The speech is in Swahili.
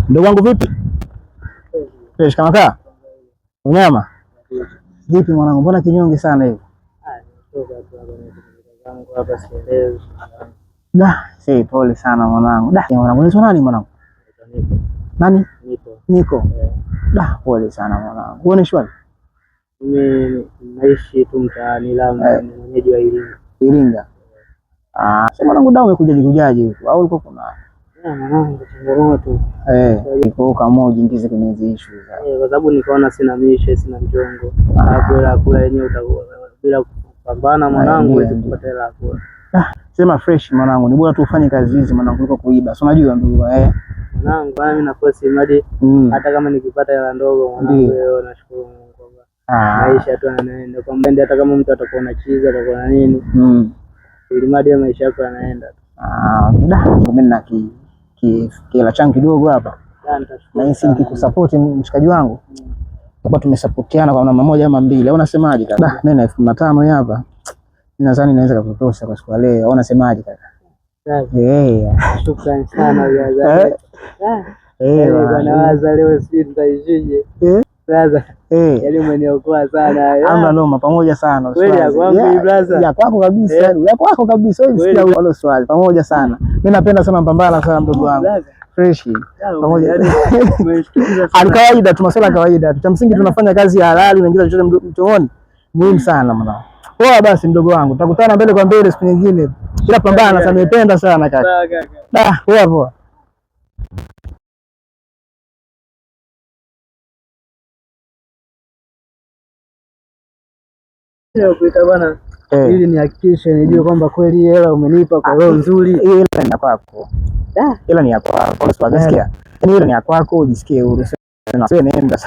Ndugu wangu vipi? Fresh kama kaa? Unyama? Vipi mwanangu, mbona kinyonge sana hivi? Da, si pole sana mwanangu. Da, mwanangu unaitwa nani mwanangu? Nani? Niko. Niko. Da, pole sana mwanangu. Wewe unaishi wapi? Mimi naishi tu mtaani Lamu, ni mwenyeji wa Iringa. Iringa. Ah, sasa mwanangu, da umekujaje kujaje huko? Au ulikuwa kuna Mwanangu, changamoto. Kwa kama ujiingize kwenye hizi issue za. Kwa sababu nikaona sina mishe, sina mchongo. Alafu hela ya kula yenyewe utakuwa bila kupambana mwanangu, huwezi kupata hela ya kula. Sema fresh mwanangu, ni bora tu ufanye kazi hizi mwanangu kuliko kuiba. Si unajua ndugu eh? Mwanangu, bana mimi nakosi mradi hata kama nikipata hela ndogo mwanangu, leo nashukuru Mungu kwamba maisha tu yanaenda. Kwa mradi hata kama mtu atakuwa na chizi, atakuwa na nini, ili mradi ya maisha yako yanaenda tu. Ah, da, mimi nina ki ki kila changu kidogo hapa. Da, nitashukuru Na hisi sana. nikikusupport mshikaji wangu, kwa tumesapotiana kwa namna moja ama mbili. Au unasemaje kaka? Da, mimi na 15,000 hii hapa. Mimi nadhani inaweza kukutosha kwa siku ya leo. Au unasemaje kaka? Shukrani sana brother. Yaani Bwana. bwana waza leo sijui tutaishije. Brother, yaani umeniokoa sana. Hamna noma, pamoja sana. Kweli ya Uswazi. kwangu hii brother? Ya kwako kabisa, ya kwako kabisa. Wewe Kweli. sikia wala swali. Pamoja sana. Mimi napenda sana mpambana sana mdogo wangu. Brother. Fresh. Pamoja. Yaani umenishtukiza sana. Ni kawaida tu, masuala ya kawaida tu. Cha msingi tunafanya kazi ya halali, unaingiza chochote mdomoni. Muhimu sana mwanangu. Poa basi mdogo wangu. Tutakutana mbele kwa mbele siku nyingine. Ila pambana sana, nimependa sana kaka. Sawa kaka. Da, poa poa. Kuita bwana ili nihakikishe nijue kwamba kweli hela umenipa kwa roho nzuri. Hiyo hela ni ya kwako. Hela ni ya kwako. Unasikia? Yaani hela ni ya kwako, ujisikie huru. Sio nenda.